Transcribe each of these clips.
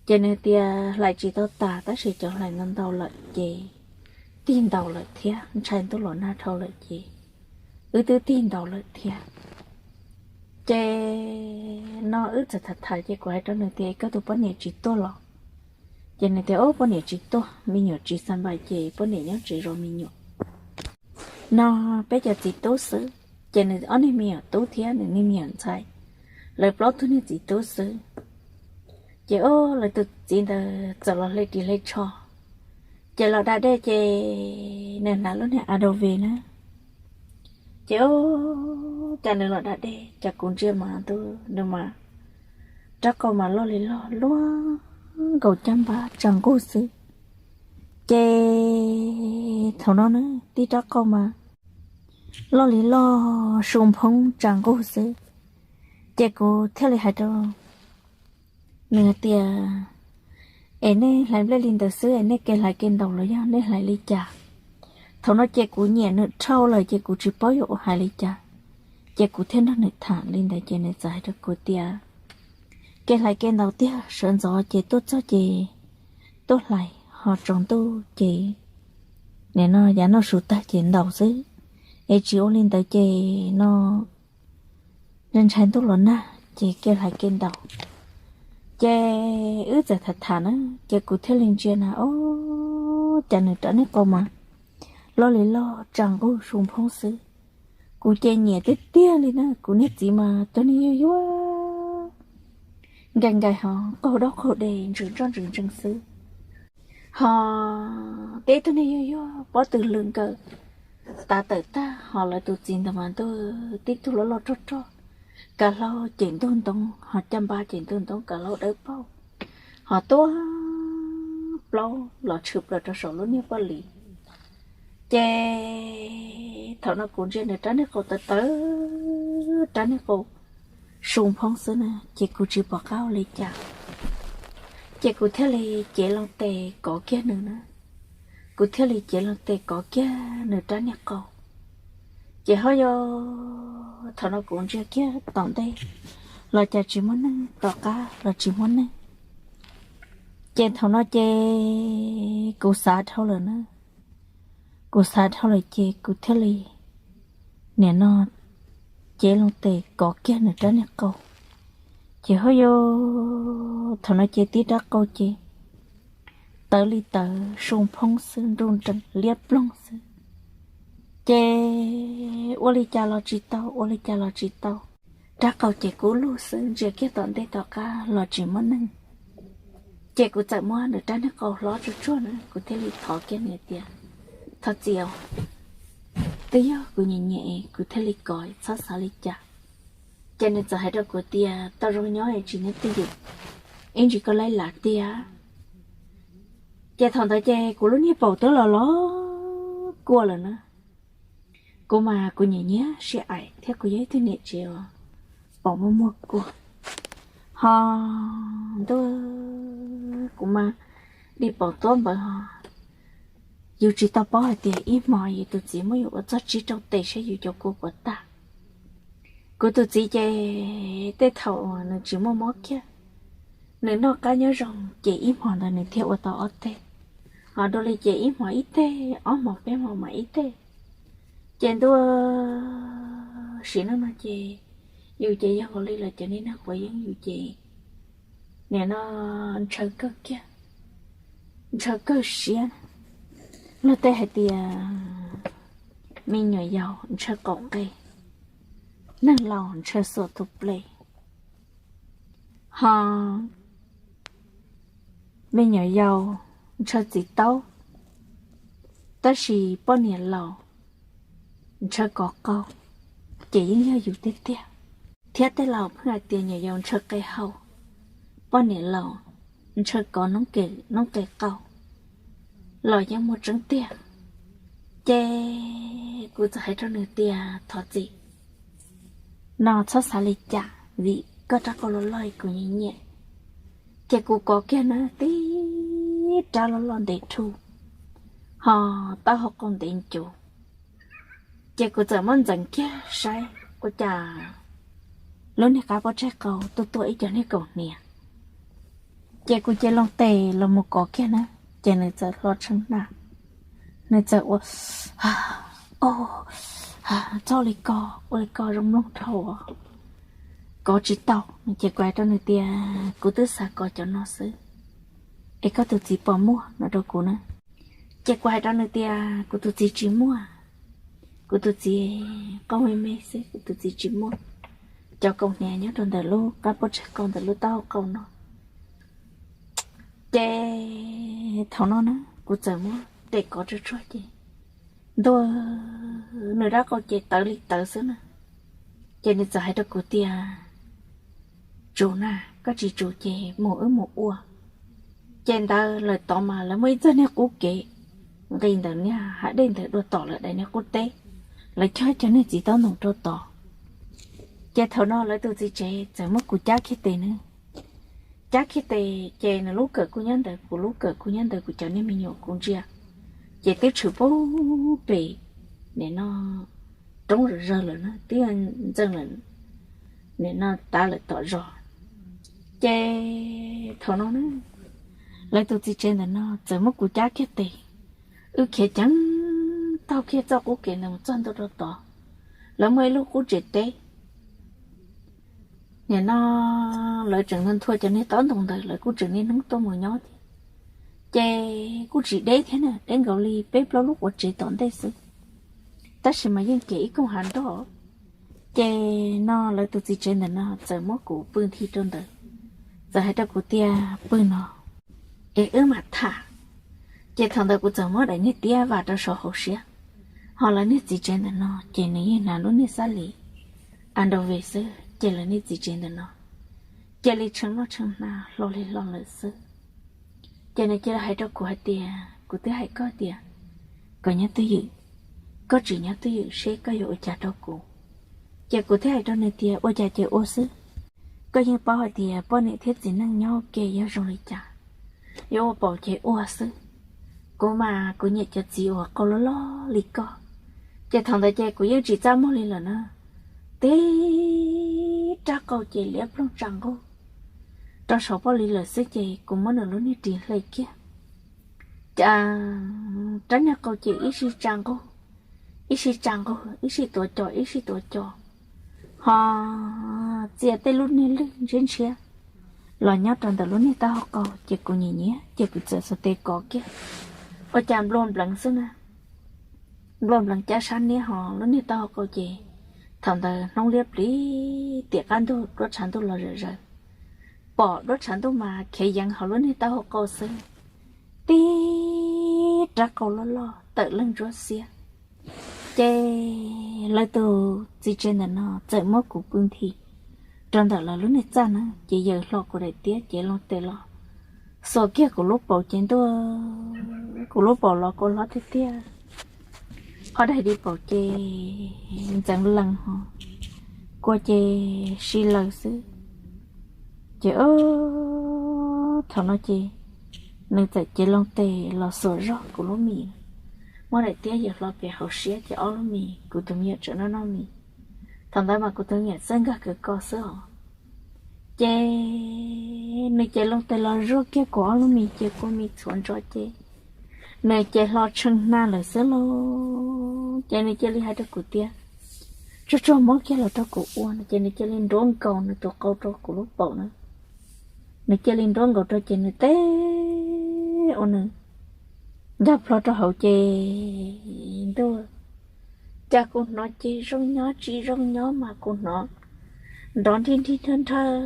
Ces nws tias hlais tsis tau tas tab sis cov hlais ntau ntau lawm ces tig ntaus lawm thiab, ntshai ntuj los nag dhau lawm ces wb twb tig ntaus lawm thiab. Ces no wb txawm tham tham ces kuv hais rau nws tias koj tus poj niam tsis tuaj los? Ces nws tias ub, poj niam tsis tuaj, me nyuam tsis xa npais ces poj niam nyob tsev zov me nyuam. No peb cov txiv tub xwb, ces nws ob niag me nyuam tub thiab nws niag me nyuam ntxhais, lawv plaub tug niag txiv tub xwb. Ces ub, lawv tus txiv ntawd txawm los hle ris hle tsho, ces los da dej ces nws hnav lub niag a dau ve na. Ces ub, cas nws los da dej cas kuv ntsia mas ntuj, nws mas rab qau mas loj li loj, luaj nkaus caj npab tsa nqug xwb. Ces thaum no na, tib rab qau mas loj li loj, su nphoob tsa nqug xwb. Ces kuv thiaj li hais rau nws hais tias es nej hlais nplej li ntawd xwb es nej ke hlais ke ntaus los yog nej hlais li cas? Thaum no ces kuv nyiam nws dhau lawm ces kuv tsis paub yuav ua hais li cas, ces kuv thiaj nrog nws tham li ntawd ces nws txawm hais rau kuv tias ke hlais ke ntaus tiag, sawv ntxov ces tuaj txog ces tuaj hlais, ho tsaus ntuj ces nim no yav noj su tag ces ntaus xwb, es tsis ua li ntawd ces no ntshai ntuj los nag ces ke hlais ke ntaus. Ces wb txawm tham tham na, ces kuv thiaj li ntsia na, ob, cas nws rab niag qau mas loj li loj tsa nqug su nphoob xwb. Kuv ces nyiam tiag tiag li na, kuv niag txiv mas tug niag yuag yuag nkaim nkaim ho qaug dob qaug de ntsws ntsoj ntsws ntsees xwb. Ho tib tug niag yuag yuag pob tw lwm nkaus tav tawm tag, ho lawv tus txiv ntawd mas ntuj tib tug loj loj rog rog, kav hlau ces ntug ntoo, ho caj npab ces ntug ntoo, kav hlau dawb paug, ho tuaj plaub los tshwm plaws rau saum lub niag paj lis. Ces thaum no kuv ntsia nws rab niag qau tawv tawv, rab niag qau su nphoob xwb na, ces kuv tsis pom qab ua li cas. Ces kuv thiaj li cev loo tes kov kiag nws na, kuv thiaj li cev loo tes kov kiag nws rab niag qau. Ces ho yog thaum no kuv ntsia kiag tom ntej los cas tsis muaj neeg, tom qab los tsis muaj neeg. Ces thaum no ces kuv xav dhau lawm na, kuv xav dhau lawm ces kuv thiaj li nim no cev loo tes kov kiag nws rab niag qau. Ces ho yog thaum no ces tib rab qau ces tawv li tawv, su nphoob xwb, nruj nrees liab ploog xwb. Ces ua li cas los tsis tau, ua li cas los tsis tau. Rab qau ces kub lug xwb, ntsia kiag tom ntej tom qab los tsis muaj neeg. Ces kuv txawm muab nws rab niag qau hlob tsuag tsuag na, kuv thiaj li thov kiag nws tias, thov txim os, twb yog kuv nyiam nyiam es kuv thiaj li kov, txhob xav li cas. Ces nws txawm hais rau kuv tias tau zoo nyob es tsis nyob twj ywm, ib ntsis koj laib lav tiag. Ces thaum ntawd ces kuv lub niag paum twb los los kua lawm na. Kuv mas kuv nyiam nyiam sib aim thiab kuv yog ib tug niam tsev uas paum muaj muaj kua. Ho ntuj, kuv mas li paum tuab npawv ho yus tsis tau paub hais tias ib hmo yus tus txiv muab yus ua txoj tsib rau tes saib yus cov kua puas tag. Kuv tus txiv ces tej thaum uas nws tsis muaj mob kiag, nws noj qab nyob zoo ces ib hmo ntawd nws thiaj ua tau ob teg, ho dua li ces ib hmo ib teg, ob hmo peb hmo mam ib teg. Ces ntuj, sim neej no ces yus ces yog nkaus li lawv cov niag neeg quav yeeb, yus ces nim no ntshaw kawg kiag, ntshaw kawg siab. Luag tej hais tias me nyuam yaus ntshaw qaum qe, neeg laus ntshaw xuas tus ple, ho me nyuam yaus ntshaw txiv taub, tab sis poj niam laus ntshaw kov qau, ces yeej yog yus tiag tiag. Thiab tej laus pheej hais tias nyuam yaus ntshaw qe hau, poj niam laus ntshaw kov noob qe qau los yeej muaj tseeb tiag. Ces kuv txawm hais rau nws tias thov txim, no txhob xav li cas vim koj rab qau loj loj kuv nyiam nyiam. Ces kuv kov kiag na tib rab loj loj ntev dhau, ho taub hau qau ntev ncuv. Ces kuv txawm muab ntxeev kiag saib ua cas lub niag qab pob tsaig qau tuaj tuaj ib co niag kaus hniav. Ces kuv cia loo tes los mus kov kiag na, ces nws txawm hlo tshee na, nws txawm ua, o, txhob li ko, ua li ko zoo mloog dhau, kov tsis tau. Ces kuv hais rau nws tias kuv twb xav kov cov no xwb, es koj tus txiv puas muaj no rau kuv na. Ces kuv hais rau nws tias kuv tus txiv tsis muaj, kuv tus txiv qau me me xwb, kuv tus txiv tsis muaj. Cov kaus hniav nyob rau ntawm lub qab pob tsag qau ntawm lub taub hau qau no. Ces thaum no na kuv txawm muab tes kov tsuag tsuag ces ntuag, nws rab qau ces tawv li tawv xwb na. Ces nws txawm hais rau kuv tias, tsum na, koj tsis tsum ces mus wb mus ua. Ces ntawd lawm tod mas lawv muaj ib txoj niag qub kev nqis ntawm niag hav dej ntawd dua tom lawv daim niag qub teb, lawv cog cov niag txiv taub ntoos rau tod. Ces thaum no lawv tus txiv tsev txawm muab kuv cab kiag tes na, cab kiag tes ces nws lub kawm kuj nyob ntawd, kuv lub kawm kuj nyob ntawd, kuv cov niag me nyuam kuv ntsia ces twb tshwm pub pem nim no roob zawg zawg lawm na, twb ntxeev lawm, nim no tav lawm tom zos. Ces thaum no na lawv tus txiv tsev ntawm no txawm muab kuv cab kiag tes, wb khiav ceev taug kiag txoj qub kev ntawd mus txog ntua rau tod, lawv muaj ib lub qub tsev teb. Nim no lawv tseem nthua cov niag taub ntoos ntawd, lawv kuj tseem niaj hnub tuaj mus nyob thiab. Ces kuj tsis deb thiab na, deb nkaus li peb plaub lub quav tsev tom ntej xwb, tab sis mas yeej kev ib koog hav nroj. Ces no lawv tus txiv tsev ntawm no txawm muab kuv pw nthi rau ntawd, txawm hais rau kuv tias pw no es wb mam tham. Ces thaum ntawd kuv txawm muab daim niag tiab vam rau saum hauv siab, ho lawv niag txiv tsev ntawm no ces nws yeej hnav lub niag xab lis a nrau ve xwb, ces lawv niag txiv tsev ntawm no cia li tshee noj tshee hnav hlo li hlo lawm xwb. Ces nws cia li hais rau kuv hais tias, kuv twb hais koj tias kom nyob twj ywm, koj tsis nyob twj ywm seb koj yuav ua cas rau kuv. Ces kuv thiaj hais rau nws tias ua cas ces ua xwb, koj yeej paub hais tias poj niam thiab txiv neej nyob ua ke yog zoo li cas, yuav ua paum ces ua xwb. Kuv mas kuv nyiam cov txiv uas qau loj loj li koj. Ces thaum ntawd ces kuv yeej tsis txaj muag li lawm na, tib rab qau ces liab ploog tsa nqug rau saum pob lis lawm xwb ces kuv muab nws lub niag ris hle kiag, cas rab niag qau ces ib sij tsa nqug, ib sij tsa nqug, ib sij tuav cos, ib sij tuav cos, ho txia tej lub niag lwj ntshiab ntshiab los nyob rau ntawm lub niag taub hau qau. Ces kuv nyiam nyiam ces kuv txawm xuas tes kov kiag, ua cas nplua npleev xwb na, nplua npleev cab sab niab ho lub niag taub hau qau ces thaum ntawd hnub liab pliv tim qab ntug duab tshav ntuj los zom zaws, pom duab tshav ntuj mas khiav yeev hauv lub niag taub hau qau xwb, tib rab qau loj loj tawm leej ntsuab xiab. Ces lawv tus txiv tsev ntawm no txawm muab kuv pw nthi rau ntawm lawv lub niag txaj na, ces yawm hlo kuv daim tiab ces loo tes los xuas kiag kuv lub paum ces ntuj, kuv lub paum los kua hlob tiag tiag, ob daim di paum ces ntxeev lees ho kua ces si laws xwb. Ces thaum no ces nws txawm cev loo tes los xuas zog kuv lub mis, muab daim tiab yawm hlo pem hauv siab ces ob lub mis, kuv tus me nyuam tseem noj noj mis. Thaum ntawd mas kuv tus me nyuam txawj nkag kawg ko xwb os. Ces nws ces loo tes los zuaj kiag kuv ob lub mis ces kua mis txhuav ntso ces nws ces hlo tshee hna lawm xwb lauj. Ces nws cia li hais rau kuv tias, tsuag tsuag muab kiag los rau kuv ua no. Ces nws cia li nruab nkaus nws tus qau rau kuv lub paum na. Nws cia li nruab nkaus rau ces nws teb ua nws nkag plho rau hauv ces ntuj, cas kuv hnov ces zoo nyob tsis zoo nyob mas kuv hnov nrov nrhig nrhig nrhawj nrhawj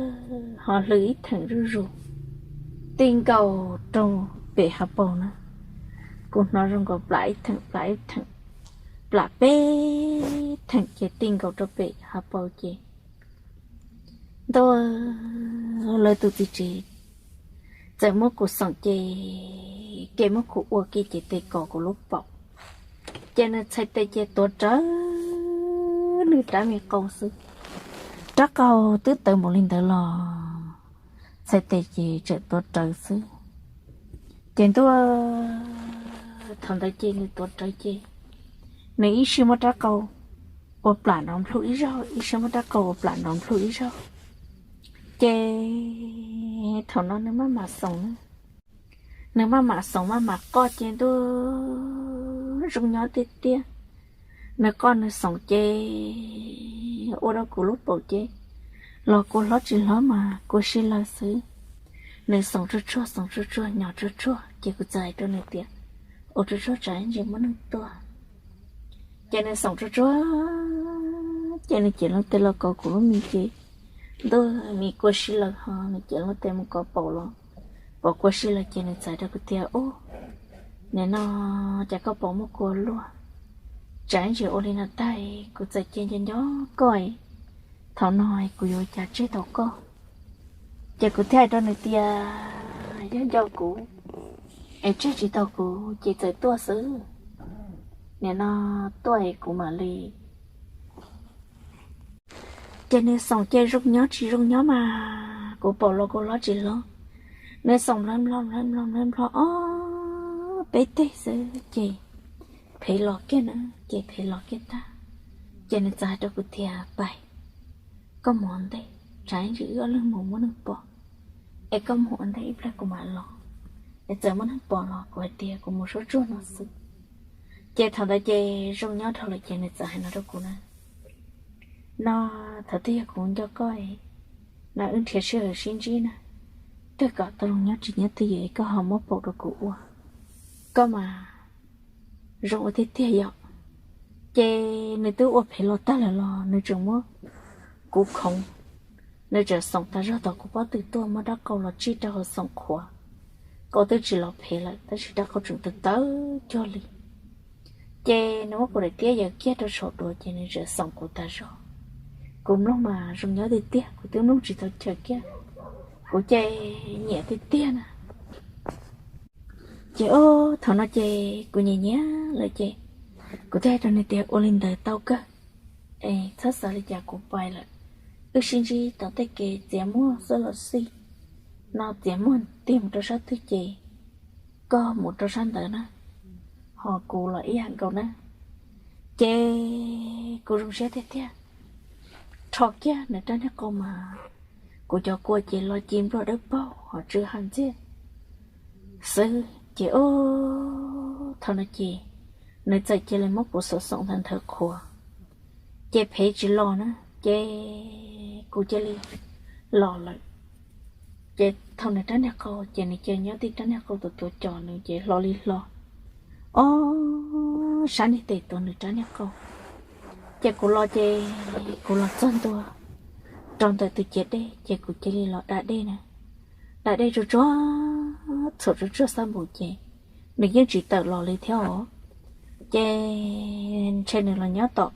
ho hlwv ib theem zuj zus ti nkaus rau pem hav paus na. Kuv hnov zoo nkaus plam ib theem plam ib theem, plam peb theem ces ti nkaus rau pem hav paus ces ntuj, lawv tus txiv tsev txawm muab kuv xoom ces, ces muab kuv ua kiag ces tes kov kuv lub paum, ces nws txhais tes ces tuav rawv nws rab me qau xwb. Rab qau twb tawv npaum li ntawd los txhais tes ces tseem tuav rawv xwb. Ces ntuj, thaum ntawd ces nws tuav rawv ces nws ib sij muab rab qau ua plam nrov nplhug ib zaug, ib sij muab rab qau ua plam nrov nplhug ib zaug, ces Thaum no nws maj mam xoom, nws maj mam xoom maj mam qoj ces ntuj zoo nyob tiag tiag. Nws qoj nws xoom ces ua rau kuv lub paum ces los kua hlob tsis hlob mas kua si lawm xwb. Nws xoom tsuag tsuag xoom tsuag tsuag nyo tsuag tsuag ces kuv txawm hais rau nws tias, ua tsuag tsuag tsam ntsis muaj neeg tuaj. Ces nws xoom tsuag tsuag ces nws cev loo tes los kov kuv lub mis ces ntuj mis kua si lawm ho nws cev loo tes mus kov paum los, paum kua si lawm ces nws txawm hais rau kuv tias, ub, nim no cas koj paum muaj kua luaj, tsam ntsis ua li no tag kuv txawm cia nco nco koj, thaum no kuv yuav ua cas tseg tau koj. Ces kuv thiaj hais rau nws tias, yog nco kuv es tseg tsis tau kuv ces txawm tuaj xwb, nim no tuaj es kuv mam li. Ces nws xoom ces zoo nyob tsis zoo nyob mas kuv paum los kua hlob tsis hlob. Nws xoom nplhov nplhov nplhov nplhov nplhov ob peb teg xwb ces phev los kiag na, ces phev los kiag tag. Ces nws txawm hais rau kuv tias, pais, koj mus ua ntej, tsam ntsis wb ob leeg mus muaj neeg pom, es koj mus ua ntej ib pliag kuv mam los, es txawm muaj neeg pom los kuv hais tias kuv mus suab tsuag no xwb. Ces thaum ntawd ces zoo nyob dhau lawm ces nws txawm hais no rau kuv na, no thaum twg yog kuv nco koj no wb nrhiav sij hawm sib ntsib na, kawg kom tau zoo nyob tsis nyob twj ywm es koj ho muab paum rau kuv ua, koj mas zoo ua tiag tiag yom. Ces nws twb ua phev los tag lawm los nws tseem muab kuv khoov, nws tseem xoom tas zog tom kuv pob tw tuaj muab rab qau los tsij rau hauv xoom qhuav. Qau twb tsis los phev lawm tab sis rab qau tseem tawv tawv cuag li. Ces nws muab kuv daim tiab yaws kiag rau saum duav ces nws tseem xoom kuv tas zog. Kuv mloog mas zoo nyob tiag tiag, kuv twb mloog tsis tau chaw kiag, kuv ces nyiam tiag tiag na. Ces o, thaum no ces kuv nyiam nyiam lawm ces kuv thiaj hais rau nws tias ua li ntawd tau kawg, es txhob xav li cas kuv pais lawm, wb sib ntsib tom tej kev txiav muag xwb los xij, no txiav muag tig mus rau sab twg ces koj mus rau sab ntawd na, ho kuv los ib yam nkaus na. Ces kuv zoo siab tiag tiag, rho kiag nws rab niag qau mas kuv cov kua ces lo ci npluag dawb paug ho tsw ha ntxiag xwb. Ces o, thaum no ces nws txawm cia li muab kuv xoom xoom ntawd nthawv qhuav, ces phev tsis los na, ces kuv cia li los lawm. Ces thaum nws rab niag qau ces nws cia nyob tib rab niag qau tuav tuav cos nws ces hlo li hlo, o, sab niag tes tuav nws rab niag qau. Ces kuv los ces kuv los txog ntua rau ntawm tus ciav dej ces kuv cia li los da dej na. Da dej tsuag tsuag txhuam tsuag tsuag xab npum ces nws yeej tsis tawm los li thiab os. Ces ntshe nws los nyob tom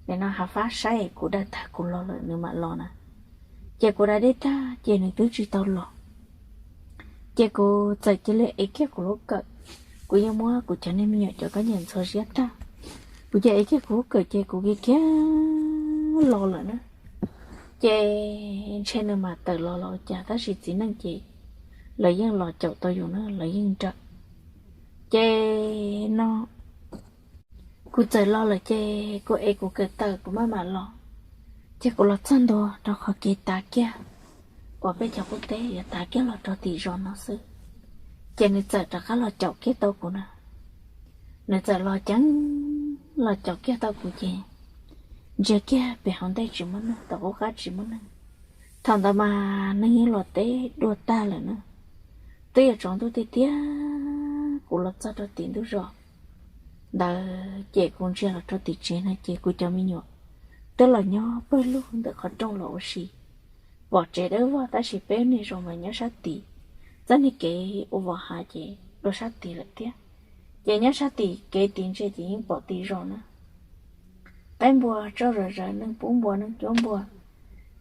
nim no hav fab saib kuv da tag kuv los lawm nws mam los na. Ces kuv da dej tag ces nws twb tsis tau los. Ces kuv txawm cia li ev kiag kuv lub kawm, kuv yeej muab kuv cov niag me nyuam cov khaub ncaws ntxhua ziab tag, kuv cia ev kiag kuv lub kawm ces kuv kiag kiag los lawm na. Ces ntshe nws mam tawm los los ua cas tab sis txiv neej ces lawv yeej los caum tau yus na, lawv yeej nrawm. Ces no kuv txawm los lawm ces kuv ev kuv kawm tawm kuv maj mam los. Ces kuv los txog ntua rau qhov kev tav kiag uas peb cov qub teb yuav tav kiag los rau tim zos no xwb, ces nws txawm rov qab los caum kiag tau kuv na. Nws txawm los ceev los caum kiag tau kuv ces ntsia kiag pem hauv ntej tsis muaj neeg, tom qub qab tsis muaj neeg. Thaum ntawd mas neeg yeej los teb dua tag lawm na. Twb yuav tsaus ntuj tiag tiag, kuv los txog rau tim ntug zos ntawd ces kuv ntsia los rau tim tsev no ces kuv cov me nyuam twb los nyob pawg lug ntawm qhov rooj los ua si. Pom tsev dawb vog tab sis peb niag zos mas nyob sab tid, txoj niag kev ua vos hav ces dua sab tid lawm thiab. Ces nyob sab tim kev tid ntsia ces yeej pom tim zos na. Qaib npua tsauj zom zaws, neeg pub npua, neeg cuab npua,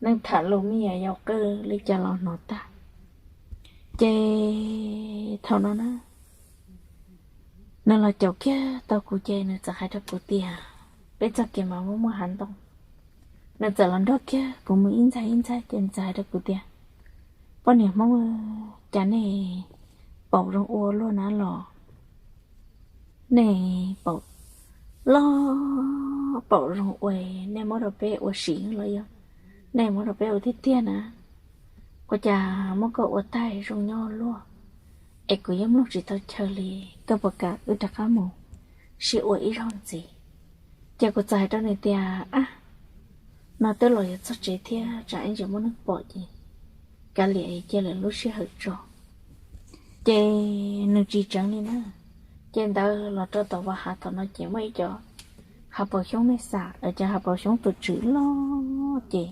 neeg tham lus me nyuam yaus qw li cas los hnov tag. Ces thaum no na, nws los caum kiag tau kuv ces nws txawm hais rau kuv tias, peb txoj kev mas muaj muaj hav ntoo. Nws txawm los nrog kiag kuv mus ib ntxaig ib ntxaig ces nws txawm hais rau kuv tias, poj niam Hmoob, cas nej paum zoo ua luaj na los? Nej paum loj paum zoo ua, nej muab rau peb ua sim los yog nej muab rau peb ua tiag tiag na? Ua cas muab koj ua tag zoo nyob luaj, es kuv yeej mloog tsis tau chaw li, koj puas kam wb rov qab mus sib ua ib zaug ntxiv? Ces kuv txawm hais rau nws tias, ab, no twb los yuav txog tsev thiab, tsam ib ntsis muaj neeg pom ces kav liam cia lawm lub sij hawm tso. Ces nws tsis tseev li na. Ces ntawd los rau tom vaj hav tom no ces muaj ib co hav paus xyoob nej xam, cov hav paus xyoob tus tswm loj ces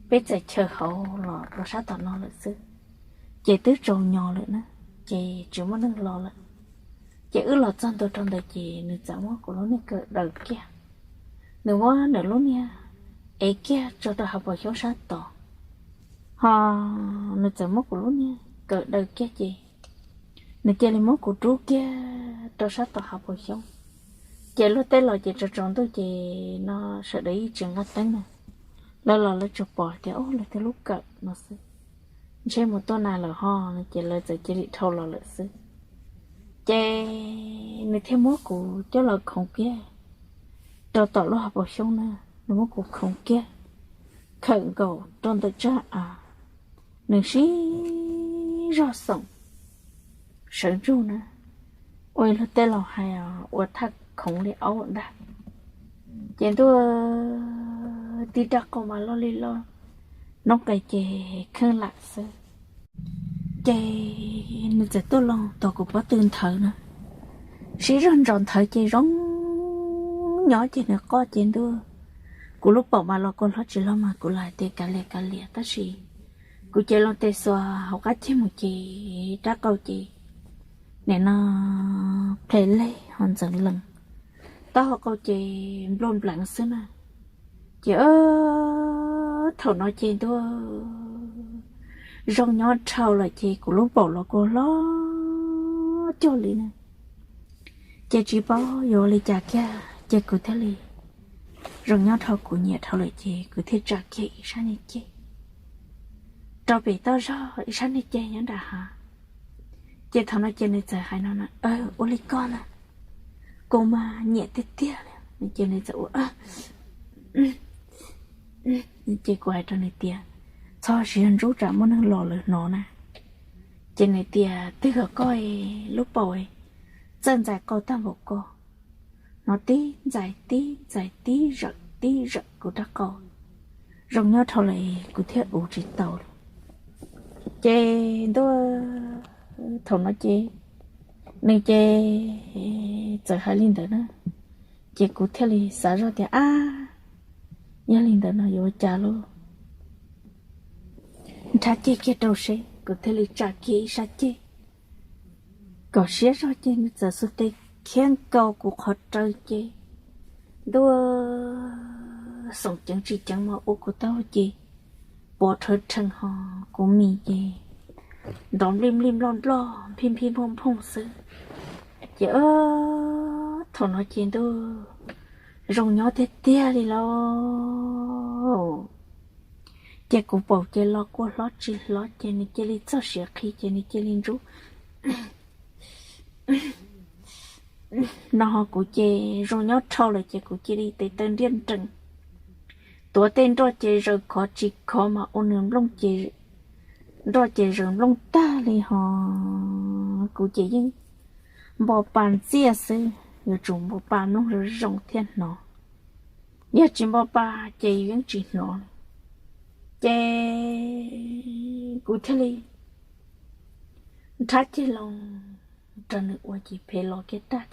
peb txawm chaw hauv los rau sab tom no lawm xwb. Ces twb tsaus nyo lawm na, ces tsis muaj neeg los lawm. Ces wb los txog ntua rau ntawd ces nws txawm muab kuv lub niag kaw daws kiag. Nws muab nws lub niag ev kiag tso rau hav paus xyoob sab tod, ho nws txawm muab kuv lub niag kaw daws kiag ces nws cia li muab kuv rub kiag rau sab tom hav paus xyoob. Ces luag tej los ces tsaus tsaus ntuj ces no sawv daws yeej tsis nqa teeb na, lawv los lawv tsuas pom tias ub lawv tej lub kawm no xwb, ntshe mus tua nas lawm ho no ces lawv txawm cia li dhau los lawm xwb. Ces nws thiaj muab kuv coj los khoov kiag rau tom lub hav paus xyoob na, nws muab kuv khoov kiag khawm nkaus rau ntawm tsab av, nws sib zog xoom sawv ntsug na, ua luag tej laus hais ua thaj khoov li aub dag. Ces ntuj, tib rab qau mas loj li loj, noob qes ces kheej lam xwb. Ces nws txawm tuaj loo tom kuv pob tw nthawv na, sib zog ntsos nthawv ces zoo nyob ces nws qoj ces ntuj, kuv lub paum mas los kua hlob tsis hlob mas kuv los hais tias kav liam kav liam tab sis kuv ces loo tes xuas hauv qab ceg mus ces rab qau ces nim no phem lej ho ntxeev lees, taub hau qau ces npluaj npleev xwb na. Ces thaum no ces ntuj, zoo nyob dhau lawm ces kuv lub paum los kua hlob cuag li na. Ces tsis paub yuav ua li cas kiag ces kuv thiaj li, zoo nyob dhau kuv nyiam dhau lawm ces kuv thiaj tsa kiag ib sab niag ceg rau pem toj zog, ib sab niag ceg nyob nram hav. Ces thaum no ces nws txawm hais no na, ua li koj na, kuv mas nyiam tiag tiag li. Ces nws txawm ua, ces kuv hais rau nws tias, txhob siv ntsub tsam muaj neeg los lawm hnov na. Ces nws tias twb yog koj lub paum txawj ntxais qau tag npaum ko, hnov tib ntxais tib ntxais tib zawm tib zawm kuv rab qau, zoo nyob dhau lawm kuv thiaj uv tsis tau li. Ces ntuj, thaum no ces nws ces txawm hais li ntawd na, ces kuv thiaj li xav zoj tias ab, yog li ntawd no yuav ua cas lauj? Nrhab ceg kiag rau seb, kuv thiaj li tsa kiag ib sab ceg kom siab zog ces nws txawm xuas tes khiab nkaus kuv qhov rawv ces ntuj, xoom ceev tsis ceev mas ua kuv taub hau ces pov rhawv rhees ho kuv mis ces nrov nplij nplij nploj nploj nphij nphij nphooj nphooj xwb. Ces thaum no ces ntuj, zoo nyob tiag tiag li lauj. Ces kuv paum ces los kua hlob tsis hlob ces nws cia li txog siav qhi ces nws cia li ntsub no ho kuv ces zoo nyob dhau lawm ces kuv cia li tes taw nriab nrees, tuav tej nroj ces zaws khov tsis khov mas ua nws nplooj ces, nroj ces zaws nplooj tag li ho kuv ces yeej npo pa ntxiaj xwb, yuav tsum npo pa mloog zoo zoo thiaj hnov. Yog tsis npo pa ces yus yeej tsis hnov li. Ces kuv thiaj li nrhab ceg loo rau nws ua ces phem los kiag tag.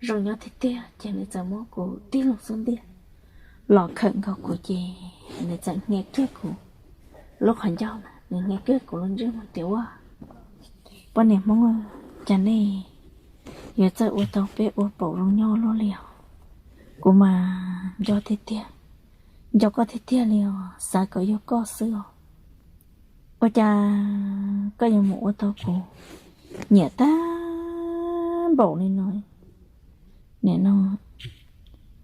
Zoo nyob tiag tiag ces nws txawm muab kuv tig loo xub ntiag los khawm nkaus kuv ces nws txawm hnia kiag kuv lub qhov ncauj na, nws hnia kiag kuv lub ntsej muag tias ua, poj niam Hmoob, cas nej yuav txawj ua tau peb ua paum zoo nyob luaj li os? Kuv mas nco tiag tiag, nco koj tiag tiag li os, xav kom yog koj xwb os. Ua cas koj yuav mus ua tau kuv nyiam tag npaum li no? Nim no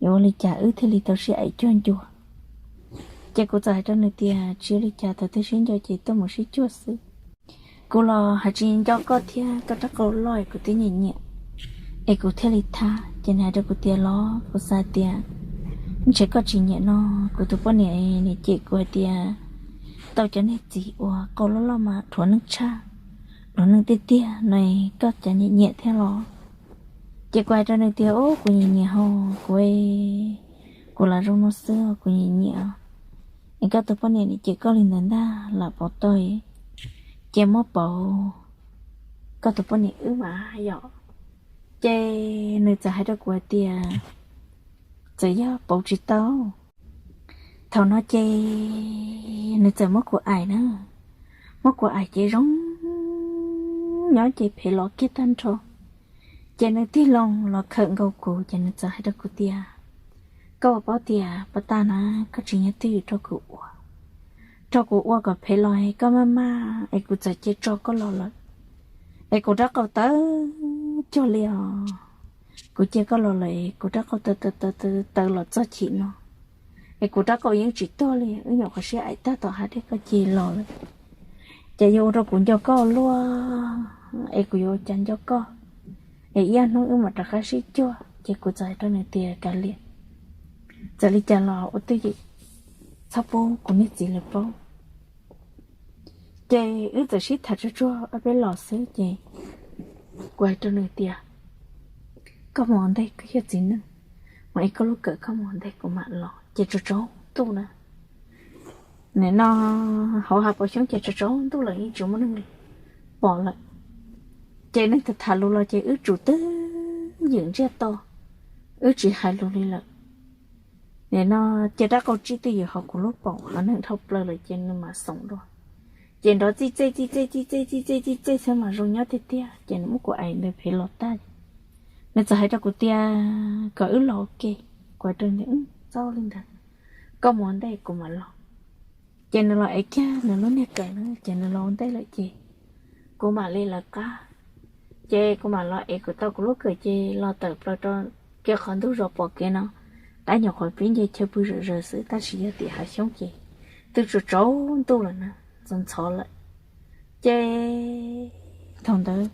yuav ua li cas wb thiaj li tau sib aim cuag ncua? Ces kuv txawm hais rau nws tias tsis ua li cas, thaum twg sib nco ces tuaj mus sib cuag xwb. Kuv los hais tsis nco koj thiab koj rab qau loj kuv twb nyiam nyiam, es kuv thiaj li thab. Ces nws hais rau kuv tias los kuv xav tias ntshe koj tsis nyiam no, kuv tus poj niam niam cem kuv hais tias tau cov niag txiv uas qau loj loj mas dhuav neeg tshaj, dhuav neeg tiag tiag no, koj cas nyiam nyiam thiab los? Ces kuv hais rau nws tias, Ub, kuv nyiam nyiam hos, kuv, kuv lam zoo no xwb, kuv nyiam nyiam. Es koj tus poj niam nim cem koj li ntawd ntag, lam pauv tau, ces muab pauv koj tus poj niam wb mas yom. Ces nws txawm hais rau kuv hais tias, Txawm yog pauv tsis tau. Thaum no ces nws txawm muab kuv aim na, muab kuv aim ces zoo nyob ces phem los kiag tag nrho. Ces nws tig loo los khawm nkaus kuv ces nws txawm hais rau kuv tias, Koj ua paub tias puag ta na, koj tsis nyob twj ywm rau kuv ua, rau kuv ua kom phem los es koj maj maj es kuv txawm cia tso koj los lawm, es kuv rab qau tawv cuag li os. Kuv cia koj los lawm es kuv rab qau tawv tawv tawv tawv los txog chim no, es kuv rab qau yeej tsis tuag li, wb nyuam qhuav sib aim tag tom hav dej koj cia los lawm. Ces yuav ua rau kuv nco koj luaj, es kuv yuav ua cas nco koj, es ib ob hnub wb mam rov qab sib cuag. Ces kuv txawm hais rau nws tias, Kav liam, txawm li cas los ua twj ywm, txhob pub kuv niag txiv lawv paub. Ces wb txawm sib tham tsuag tsuag ob peb los xwb ces kuv hais rau nws tias, Koj mus ua ntej, koj yog txiv neej, mus ev koj lub kawm koj mus ua ntej, kuv mam los. Ces tsaus tsaus ntuj na, nim no hauv hav paus xyoob ces tsaus tsaus ntuj lawm yeej tsis muaj neeg pom lawm. Ces neeg tham tham lus los ces wb tsum twj ywm ntsiag to, wb tsis hais lus li lawm. Nim no cia rab qau tsij twj ywm hauv kuv lub paum, hos neeg dhau plaws lawm ces nws mam xoom dua. Ces nrov txij txej txij txej txij txej txij txej txij txej xwb mas zoo nyob tiag tiag, ces nws muab kuv aim ntawd phem los tag. Nws txawm hais rau kuv tias kom wb los ua ke. Kuv hais rau nws, Txhob li ntawd, koj mus ua ntej kuv mam los. Ces nws los ev kiag nws lub niag kawm na, ces nws los ua ntej lawm ces kuv mam li lawv qab. Ces kuv mam los ev kuv tau kuv lub kawm ces los tawm plaws rau kiag qhov ntug zos pom kev no, tab nyuam qhuav pib nce chaw pw zom zaws xwb tab sis yog tim hav xyoob ces twb tsaus tsaus ntuj lawm na, ntxhov ntxhov lawm. Ces thaum ntawd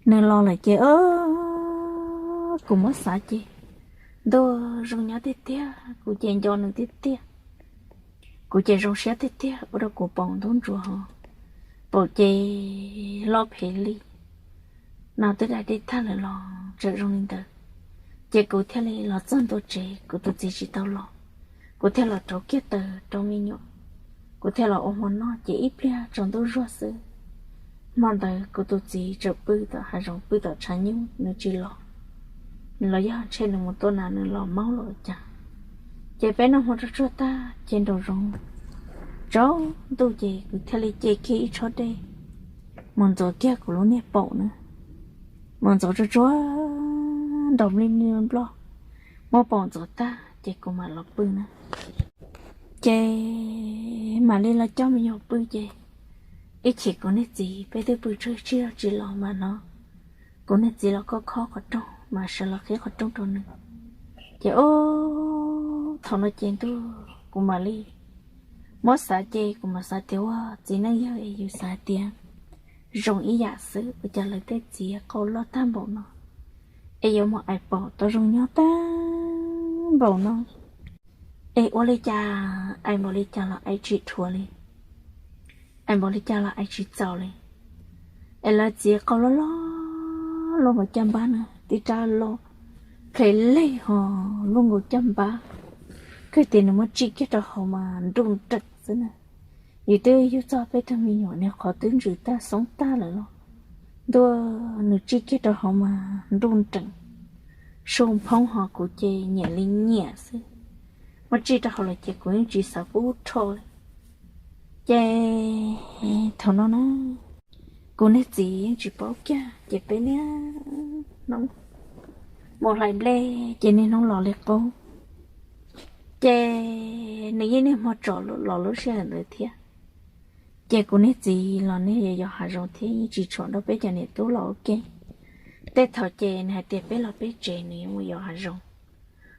nws los lawm ces kuv muab xav ces ntuj zoo nyob tiag tiag, kuv ces nco nws tiag tiag. Kuv ces zoo siab tiag tiag ua rau kuv paum ntub ntsuav, paum ces loj phem li no twb dai dej tag lawm los tseem zoo li ntawd. Ces kuv thiaj li los txog ntua tsev, kuv tus txiv tsis tau los, kuv thiaj los rauv kiag taws rau me nyuam, kuv thiaj los ua hmo noj ces ib pliag tsaus ntuj zuag xwb. Hmo ntawd kuv tus txiv tseem pw tom hav zoov pw tom tshav nyuj nws tsis los, nws los yog ntshe nws mus tua nas nws los maub los cas. Ces peb noj hmo tsuag tsuag tag ces nraum zoov tsaus ntuj ces kuv thiaj li ce kiag ib tshob dej mus ntxuav kiag kuv lub niag paum na, mus ntxuav tsuag tsuag nraum mli mli nploj, muab paum ntxuav tag ces kuv mam los pw na. Ces mam li los coj me nyuam pw ces ib chim kuv niag txiv, peb twb pw tsawg tsig tsis los mas no, kuv niag txiv los khob khob qhov rooj mas sawv los qhib qhov rooj rau nws. Ces ub, thaum no ces ntuj, kuv mam li muab xav ces kuv mam xav tias ua txiv neej yawg es yus xav tias zoo ib yam xwb, ua cas lawv tej txiv qau loj tag npaum no es yuav mus aim paum tau zoo nyob tag npaum no. Es ua li cas aim npaum li cas los aim tsis dhuav li, aim npaum li cas los aim tsis txaus li. Es lawv txiv qau loj loj luaj nkaus caj npab na, tib rab loj plhe lej ho luaj nkaus caj npab, kawg tias nws muab tsij kiag rau hauv mas nruj nreem xwb na. Yus twb yug txog peb tug me nyuam niag qhov twb ntsws tag xoob tag lawm los ntuj, nws tsij kiag rau hauv mas nruj nreem, su phoob ho kuv ces nyiam li nyiam xwb. Muab tsij rau hauv lawm ces kuv yeej tsis xav pub rho li. Ces thaum no na, kuv niag txiv yeej tsis paub kiag ces peb niaj hnub mus hlais nplej ces niaj hnub los li qub. Ces nws yeej niaj hmo tsom los lub sij hawm ntawd thiab. Ces kuv niag txiv los niaj yos hav zoov thiab yeej tsis tshua nrog peb cov niam tub los ua ke. Tej thaum ces nws hais tias peb los peb tsev nws yuav mus yos hav zoov,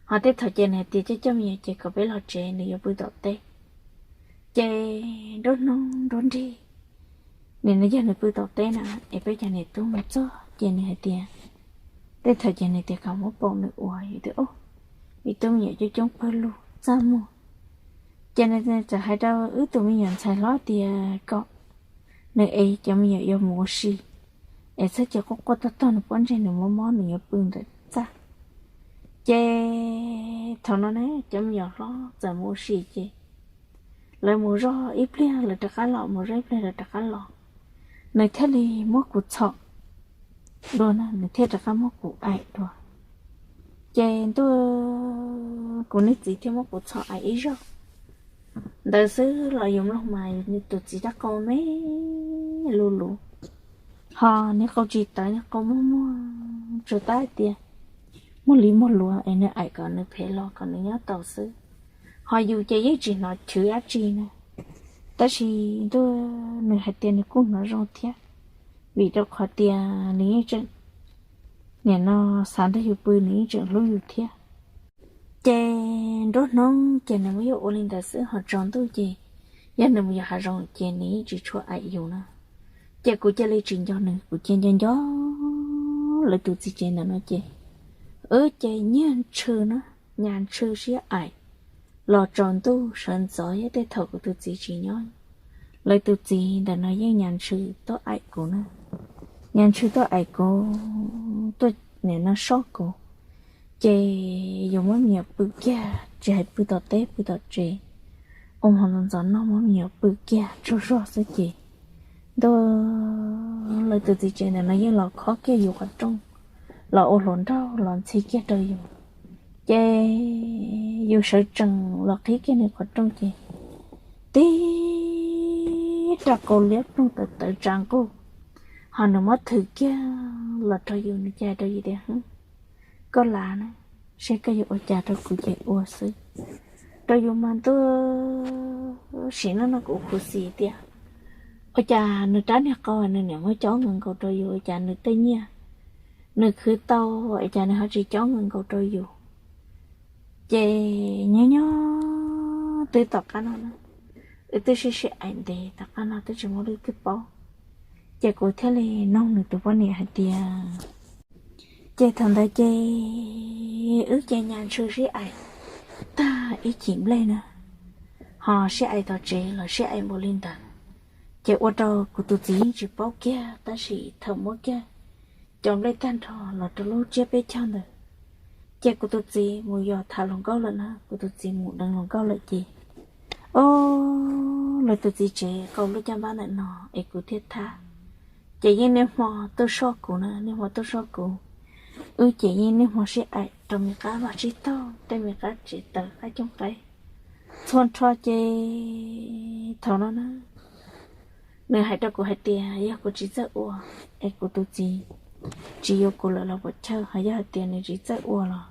ho tej thaum ces nws hais tias coj coj me nyuam ces kom peb los tsev nws yuav pw tom teb. Ces nruab hnub nruab nrig, nim no yog nws pw tom teb na, es peb cov niam tub mus txog ces nws hais tias, tej thaum ces nws tias kom muab paum nws ua, yus tias, Ub, me tub me nyuam coob coob pawg lug txaj muag, Ces nws txawm hais rau wb tus me nyuam ntxhais hlob tias kom nws es cov me nyuam yuav mus ua si, es txhob cia quaj quaj tog tog nws pob ntseg nws mob mob nws yuav pw ntawm txaj. Ces thaum no ne cov me nyuam hlob txawm mus ua si ces lawv mus zog ib pliag lawv rov qab los, mus zog ib pliag lawv rov qab los. Nws thiaj li muab kuv txhom dua na, nws thiaj rov qab muab kuv aim dua. Ces ntuj, kuv niag txiv thiaj muab kuv txhom aim ib zaug ntawd xwb los yus mloog mas nws tus txiv rab qau me lug lug, ho niag qau tsis tawv, niag qau muag muag, tsuas tab hais tias muag li muag luav es nws aim kom nws phem los kom nws nyob tau xwb. Ho yus ces yeej tsis hnov chwv dab tsi na, tab sis ntuj, nws hais tias nws kuj hnov zoo thiab, vim rau qhov tias nws yeej tseem, nim no xav nrog yus pw nws yeej tseem hlub yus thiab. Ces nruab hnub ces nws muab yus ua li ntawd xwb, ho tsaus ntuj ces yog nws mus yos hav zoov ces nws yeej tsis tshua aim yus na. Ces kuv cia li tsis nco nws, kuv cia nco nco lawv tus txiv tsev ntawm no ces wb ces nyiag ntshw na, nyas ntshw siab aim los tsaus ntuj sawv ntxov thiab tej thaum kuv tus txiv tsis nyob, lawv tus txiv ntawm no yeej nyas ntshw tuaj aim kuv na, nyas ntshw tuaj aim kuv, tuaj nim no soj kuv. Ces yus muab me nyuam pw kiag, tsis hais pw tom teb pw tom tsev, ua hmo ntxov ntxov noj muab me nyuam pw kiag tsaug zog xwb ces ntuj, lawv tus txiv tsev ntawm no yeej los khob kiag yus qhov rooj, los ua hluas nraug los ntxhi kiag rau yus. Ces yus sawv tsees los qhib kiag nws qhov rooj ces tib rab qau liab ploog tawv tawv tsa nquj, ho nws muab thwm kiag los rau yus, nws cia rau yus tias, koj lav na, seb koj yuav ua cas rau kuv ces ua xwb. Rau yus mas ntuj, sim neej no kuv khuv xim tias ua cas nws rab niag qau nws niam muab cob nkaus nkaus rau yus, ua cas nws tej nyiaj nws khwv tau, ua cas nws ho tsis cob nkaus nkaus rau yus. Ces nyob nyob twb tom qab no na, wb twb sib sib aim ntev tom qab no twb tsis muaj leej twg paub. Ces kuv thiaj li noog nws tus poj niam hais tias, ces thaum ntawd ces wb ces nyas ntshw sib aim tag ib chim nplej na, ho sib aim tom tsev los sib aim npaum li ntawd. Ces ua rau kuv tus txiv yeej tsis paub kiag, tab sis thaum muab kiag cov nplej tag nrho los rau lub tsiab peb caug ntawd, ces kuv tus txiv mus yos tham hluas nkauj lawm na, kuv tus txiv mus deev hluas nkauj lawm ces, o, lawv tus txiv tsev qau lub caj npab ntawm no es kuv thiaj thab. Ces yeej niaj hmo tuaj soj kuv na, niaj hmo tuaj soj kuv. Wb ces yeej niaj hmo sib aim rau me qab vaj tsib taug, tej me qab tsev taws qab cooj qaib txhua nrho. Ces thaum no na, nws hais rau kuv hais tias yog kuv tsis txawj ua es kuv tus txiv tsis yuav kuv lawm los puas chawj, ho yog hais tias nws tsis txawj ua los